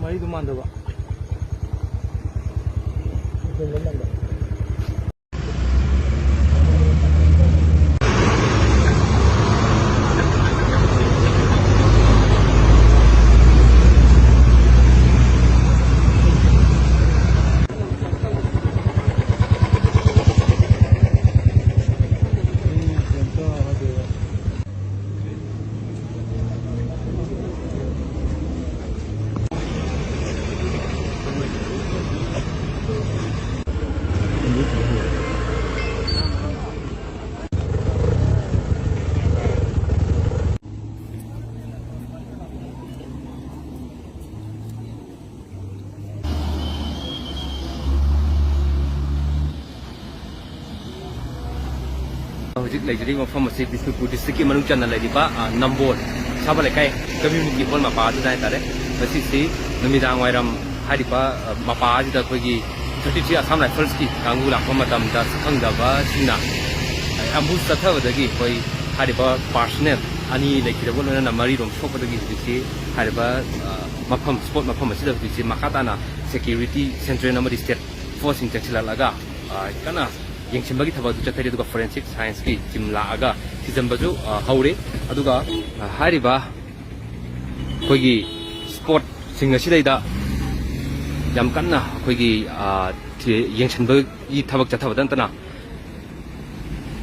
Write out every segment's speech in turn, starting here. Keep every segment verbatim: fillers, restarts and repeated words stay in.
ꯃꯔꯤꯗꯨ ꯃꯥꯟꯗꯕ꯫ ꯍꯧꯖꯤꯛ ꯂꯩꯖꯔꯤꯕ ꯃꯐꯝ ꯑꯁꯤ ꯕꯤꯁꯅꯨꯄꯨꯔ ꯗꯤꯁꯇ꯭ꯔꯤꯛꯀꯤ ꯃꯅꯨꯡ ꯆꯟꯅ ꯂꯩꯔꯤꯕ, ꯑ, ꯅꯝꯕꯣꯜ ꯁꯥꯕ ꯂꯩꯀꯥꯏ ꯀꯝꯃ꯭ꯌꯨꯅꯤꯇꯤ ꯍꯣꯜ ꯃꯄꯥ ꯑꯗꯨꯗ ꯍꯥꯏꯇꯥꯔꯦ꯫ ꯃꯁꯤꯁꯤ ꯅꯨꯃꯤꯗꯥꯡ ꯋꯥꯏꯔꯝ ꯍꯥꯏꯔꯤꯕ, ꯑ, ꯃꯄꯥ ꯑꯁꯤꯗ ꯑꯩꯈꯣꯏꯒꯤ ꯊꯥꯔꯇꯤ ꯊ꯭ꯔꯤ ꯑꯁꯥꯝ ꯔꯥꯏꯐꯜꯁꯀꯤ ꯀꯥꯡꯕꯨ ꯂꯥꯛꯄ ꯃꯇꯝꯗ ꯁꯛꯈꯪꯗꯕꯁꯤꯡꯅ ꯑꯦꯝꯕꯨꯁ ꯆꯠꯊꯕꯗꯒꯤ ꯑꯩꯈꯣꯏ ꯍꯥꯏꯔꯤꯕ ꯄꯥꯔꯁꯅꯦꯜ ꯑꯅꯤ ꯂꯩꯈꯤꯗꯕ ꯂꯣꯏꯅꯅ ꯃꯔꯤꯔꯣꯝ ꯁꯣꯛꯄꯗꯒꯤ ꯍꯧꯖꯤꯛꯁꯤ ꯍꯥꯏꯔꯤꯕ, ꯑ, ꯃꯐꯝ, ꯁ꯭ꯄꯣꯠ ꯃꯐꯝ ꯑꯁꯤꯗ ꯍꯧꯖꯤꯛꯁꯤ ꯃꯈꯥ ꯇꯥꯅ ꯁꯦꯀ꯭ꯌꯨꯔꯤꯇꯤ ꯁꯦꯟꯇ꯭ꯔꯦꯜ ꯑꯃꯗꯤ ꯁ꯭ꯇꯦꯠ ꯐꯣꯔꯁꯁꯤꯡ ꯆꯪꯁꯤꯜꯂꯛꯂꯒ, ꯑ, ꯀꯟꯅ ꯌꯦꯡꯁꯤꯟꯕꯒꯤ ꯊꯕꯛ ꯑꯗꯨ ꯆꯠꯊꯔꯤ꯫ ꯑꯗꯨꯒ ꯐꯣꯔꯦꯟꯁꯤꯛ ꯁꯥꯏꯟꯁꯀꯤ ꯇꯤꯝ ꯂꯥꯛꯑꯒ ꯊꯤꯖꯤꯟꯕꯁꯨ, ꯑ, ꯍꯧꯔꯦ꯫ ꯑꯗꯨꯒ, ꯑ, ꯍꯥꯏꯔꯤꯕ ꯑꯩꯈꯣꯏꯒꯤ ꯁ꯭ꯄꯣꯠꯁꯤꯡ ꯑꯁꯤꯗꯩꯗ ꯌꯥꯝ ꯀꯟꯅ ꯑꯩꯈꯣꯏꯒꯤ, ꯑ, ꯊꯤ-, ꯌꯦꯡꯁꯤꯟꯕꯒꯤ ꯊꯕꯛ ꯆꯠꯊꯕꯗ ꯅꯠꯇꯅ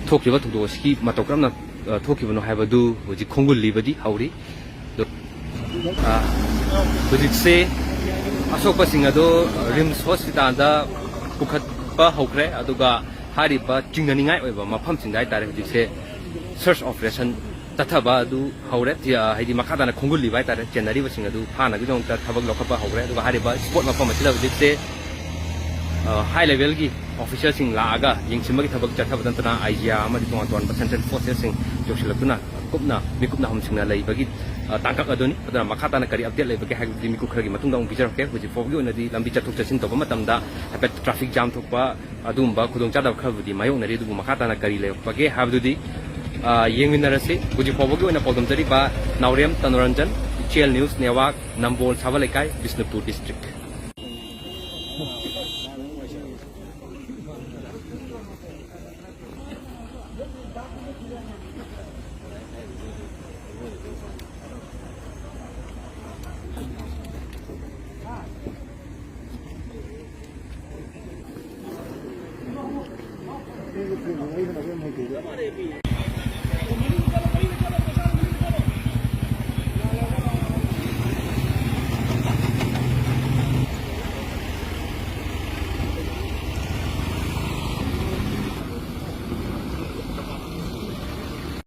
ꯊꯣꯛꯈꯤꯕ ꯊꯧꯗꯣꯛ ꯑꯁꯤꯒꯤ ꯃꯇꯧ ꯀꯔꯝꯅ, ꯑ, ꯊꯣꯛꯈꯤꯕꯅꯣ ꯍꯥꯏꯕꯗꯨ ꯍꯧꯖꯤꯛ ꯈꯣꯡꯒꯨꯜꯂꯤꯕꯗꯤ ꯍꯧꯔꯤ꯫ ꯑꯗꯨ, ꯑ, ꯍꯧꯖꯤꯛꯁꯦ ꯑꯁꯣꯛꯄꯁꯤꯡ ꯑꯗꯨ ꯔꯤꯝꯁ ꯍꯣꯁꯄꯤꯇꯥꯜꯗ ꯄꯨꯈꯠꯄ ꯍꯧꯈ꯭ꯔꯦ꯫ ꯑꯗꯨꯒ ꯍꯥꯏꯔꯤꯕ ꯆꯤꯡꯅꯅꯤꯡꯉꯥꯏ ꯑꯣꯏꯕ ꯃꯐꯝꯁꯤꯡꯗ ꯍꯥꯏꯇꯥꯔꯦ, ꯍꯧꯖꯤꯛꯁꯦ ꯁꯔꯆ ꯑꯣꯄꯔꯦꯁꯟ ꯆꯠꯊꯕ ꯑꯗꯨ ꯍꯧꯔꯦ꯫ ꯇꯤ-, ꯑ, ꯍꯥꯏꯗꯤ ꯃꯈꯥ ꯇꯥꯅ ꯈꯣꯡꯒꯨꯜꯂꯤꯕ ꯍꯥꯏꯇꯥꯔꯦ, ꯆꯦꯟꯅꯔꯤꯕꯁꯤꯡ ꯑꯗꯨ ꯐꯥꯅꯕꯒꯤꯗꯃꯛꯇ ꯊꯕꯛ ꯂꯧꯈꯠꯄ ꯍꯧꯔꯦ꯫ ꯑꯗꯨꯒ ꯍꯥꯏꯔꯤꯕ ꯁ꯭ꯄꯣꯠ ꯃꯐꯝ ꯑꯁꯤꯗ ꯍꯧꯖꯤꯛꯁꯦ, ꯑ, ꯍꯥꯏ ꯂꯦꯚꯦꯜꯒꯤ ꯑꯣꯐꯤꯁꯤꯌꯦꯜꯁꯤꯡ ꯂꯥꯛꯑꯒ ꯌꯦꯡꯁꯤꯟꯕꯒꯤ ꯊꯕꯛ ꯆꯠꯊꯕꯗ ꯅꯠꯇꯅ ꯑꯥꯏ ꯖꯤ ꯑꯥꯔ ꯑꯃꯗꯤ ꯇꯣꯉꯥꯟ ꯇꯣꯉꯥꯟꯕ ꯁꯦꯟꯇ꯭ꯔꯦꯜ ꯐꯣꯔꯁꯦꯁꯁꯤꯡ ꯌꯧꯁꯤꯜꯂꯛꯇꯨꯅ ꯀꯨꯞꯅ ꯃꯤꯀꯨꯞ ꯅꯥꯍꯨꯝꯁꯤꯡꯅ ꯂꯩꯕꯒꯤ ꯑ, ꯇꯥꯡꯀꯛ ꯑꯗꯨꯅꯤ꯫ ꯑꯗꯨꯅ ꯃꯈꯥ ꯇꯥꯅ ꯀꯔꯤ ꯑꯞꯗꯦꯠ ꯂꯩꯕꯒꯦ ꯍꯥꯏꯕꯗꯨꯗꯤ ꯃꯤꯀꯨꯞ ꯈꯔꯒꯤ ꯃꯇꯨꯡꯗ ꯑꯃꯨꯛ ꯄꯤꯖꯔꯛꯀꯦ꯫ ꯍꯧꯖꯤꯛ ꯐꯥꯎꯕꯒꯤ ꯑꯣꯏꯅꯗꯤ ꯂꯝꯕꯤ ꯆꯠꯊꯣꯛ ꯆꯠꯁꯤꯟ ꯇꯧꯕ ꯃꯇꯝꯗ ꯍꯥꯏꯐꯦꯠ ꯇ꯭ꯔꯥꯐꯤꯛ ꯖꯥꯝ ꯊꯣꯛꯄ, ꯑꯗꯨꯒꯨꯝꯕ ꯈꯨꯗꯣꯡꯆꯥꯗꯕ ꯈꯔꯕꯨꯗꯤ ꯃꯥꯌꯣꯛꯅꯔꯤ꯫ ꯑꯗꯨꯕꯨ ꯃꯈꯥ ꯇꯥꯅ ꯀꯔꯤ ꯂꯩꯔꯛꯄꯒꯦ ꯍꯥꯏꯕꯗꯨꯗꯤ, ꯑ, ꯌꯦꯡꯃꯤꯟꯅꯔꯁꯤ꯫ ꯍꯧꯖꯤꯛ ꯐꯥꯎꯕꯒꯤ ꯑꯣꯏꯅ ꯄꯥꯎꯗꯝꯖꯔꯤꯕ ꯅꯥꯎꯔꯦꯝ ꯇꯅꯣꯔꯟꯖꯟ, ꯏꯆꯦꯜ ꯅ꯭ꯌꯨꯁ ꯅꯦꯠꯋꯥꯔꯛ, ꯅꯝꯕꯣꯜ ꯁꯥꯕ ꯂꯩꯀꯥꯏ, ꯕꯤꯁꯅꯨꯄꯨꯔ ꯗꯤꯁꯇ꯭ꯔꯤꯛ꯫